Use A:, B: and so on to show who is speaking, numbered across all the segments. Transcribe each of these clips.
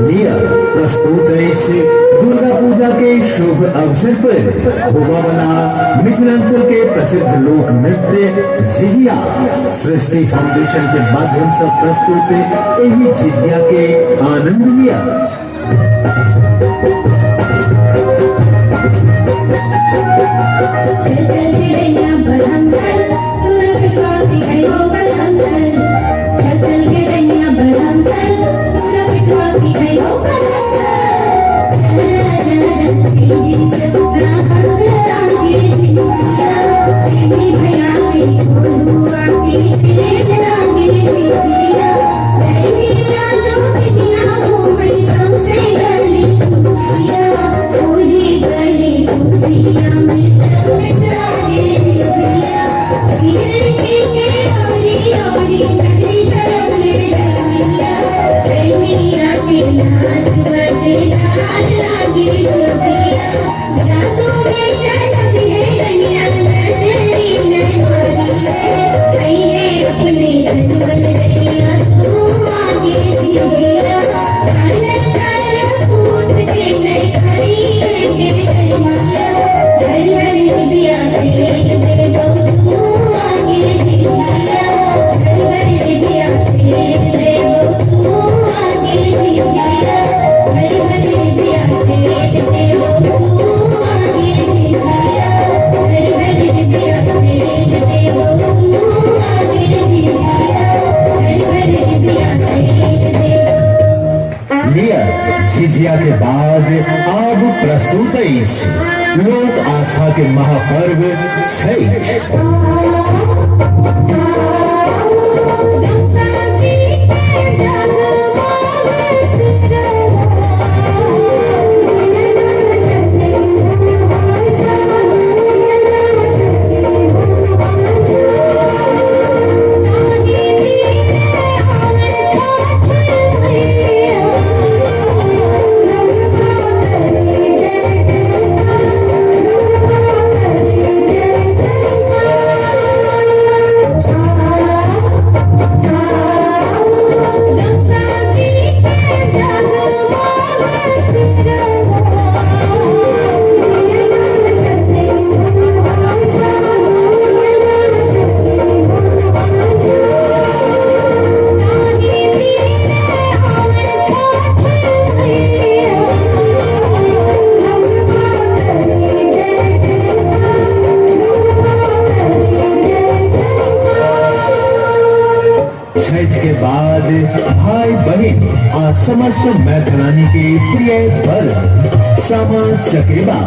A: लिया प्रस्तुत अछि दुर्गा पूजा के शुभ अवसर पर होबा मिथिलांचल के प्रसिद्ध लोक नृत्य झिझिया। सृष्टि फाउंडेशन के माध्यम से प्रस्तुत एहि झिझिया के आनंद लिया। झिझिया के बाद अब प्रस्तुत अछि लोक आस्था के महापर्व छठ। छठ के बाद भाई बहन आ समस्त मैथिलानी के प्रिय पर्व सामा चकेबा।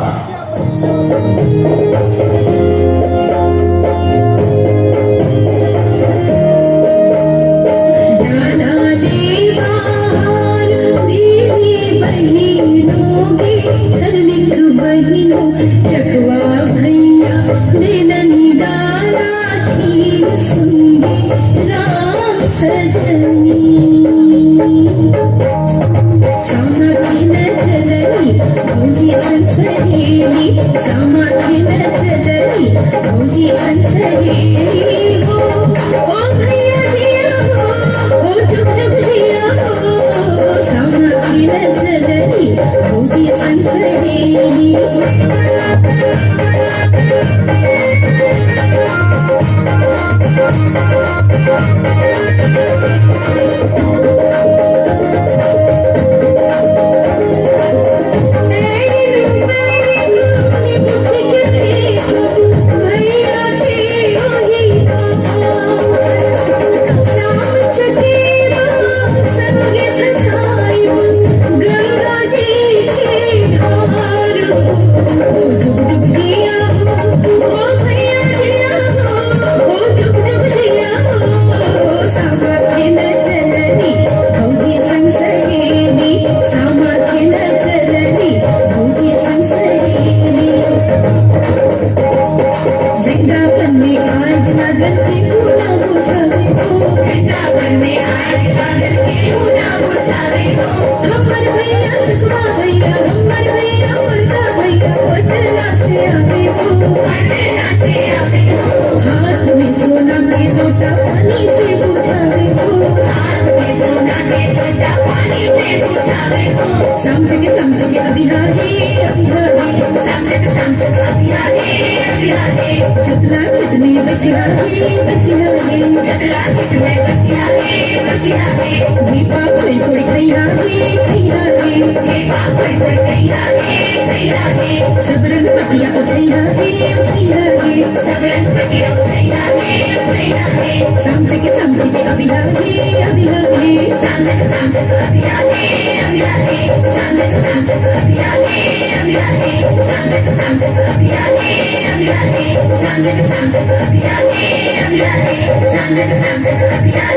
B: समझ के अबिहारी अबिहारी।
C: समझक समझक अभियाने अभियाने।
B: चतला खेत में बसिहारी बसिहारी।
C: चतला खेत में बसियारे बसियारे।
B: दीपा फल फूल खैहारी खैहारी।
C: दीपा फल फूल खैहारे खैहारे।
B: सब रंग पटिया उछैहारी उछैहारी।
C: सब रंग पटिया उछैहारे उछैहारे।
B: समझ के अबिहारी अबिहारी।
C: समझक समझक अभियाने अभियाने। समझक समझक अभियाने अभियाने। समझक समझक अभियाने अभियाने। समझक समझक अभियाने अभियाने। समझक समझक अभियाने।